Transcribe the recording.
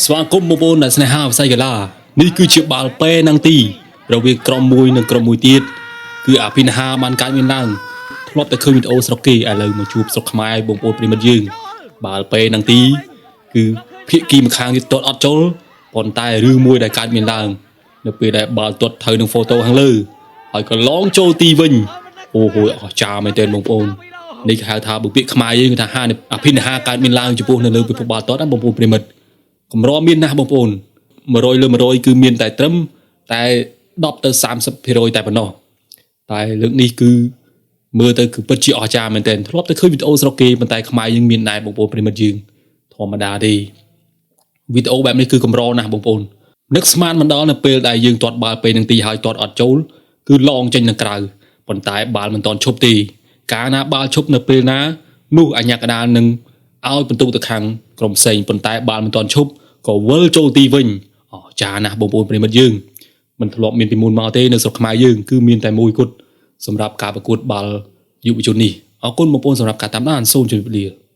ស្វាគមន៍បងប្អូនដែលស្នេហាវិស័យកីឡានេះគឺជាបាល់ពេនឹងទីរវាងក្រុមមួយនិងក្រុមមួយទៀតគឺអភិនហាបានកើតមានឡើងធ្លាប់តែឃើញវីដេអូស្រុកគេឥឡូវមកជួបស្រុកខ្មែរបងប្អូនប្រិមិត្តយើងបាល់ពេនឹងទីគឺភាគីម្ខាងទៀតទាត់អត់ចូលប៉ុន្តែរឿងមួយដែលកើតមានឡើងនៅពេលដែលបាល់ទាត់ត្រូវនឹង photo ខាងលើហើយក៏ឡងចូលទីវិញអូហូយអស្ចារ្យមែនទែនបងប្អូននេះគេហៅថាបើពាក្យខ្មែរយើងគេថាហាអភិនហាកើតមានឡើងចំពោះនៅលើពិភពបាល់ទាត់ណាបងប្អូនប្រិមិត្ត កម្រមានណាស់បងប្អូន100លើ100គឺមានតែត្រឹមតែ10ទៅ30%តែប៉ុណ្ណោះតែលើកនេះគឺមើលទៅគឺពិតជាអស្ចារ្យមែនទែនធ្លាប់តែឃើញវីដេអូស្រុកគេប៉ុន្តែខ្មែរយើងមានដែរបងប្អូនប្រិមិត្តយើងធម្មតាទេវីដេអូបែបនេះគឺកម្រណាស់បងប្អូននឹកស្មានមិនដល់នៅពេលដែលយើងទាត់បាល់ពេលនឹងទីហើយទាត់អត់ចូលគឺឡងចេញនៅក្រៅប៉ុន្តែបាល់មិនទាន់ឈប់ទេកាលណាបាល់ឈប់នៅពេលណានោះអញ្ញាកដាលនឹងឲ្យបន្ទុកទៅខាងក្រុមផ្សេងប៉ុន្តែបាល់មិនទាន់ឈប់ក៏វិលចូលទីវិញអស្ចារ្យណាស់បងប្អូនប្រិមិត្តយើងមិនធ្លាប់មានពីមុនមកទេនៅស្រុកខ្មែរយើងគឺមានតែមួយគត់សម្រាប់ការប្រកួតបាល់យុវជននេះអរគុណបងប្អូនសម្រាប់ការតាមដានសូមជម្រាបលា។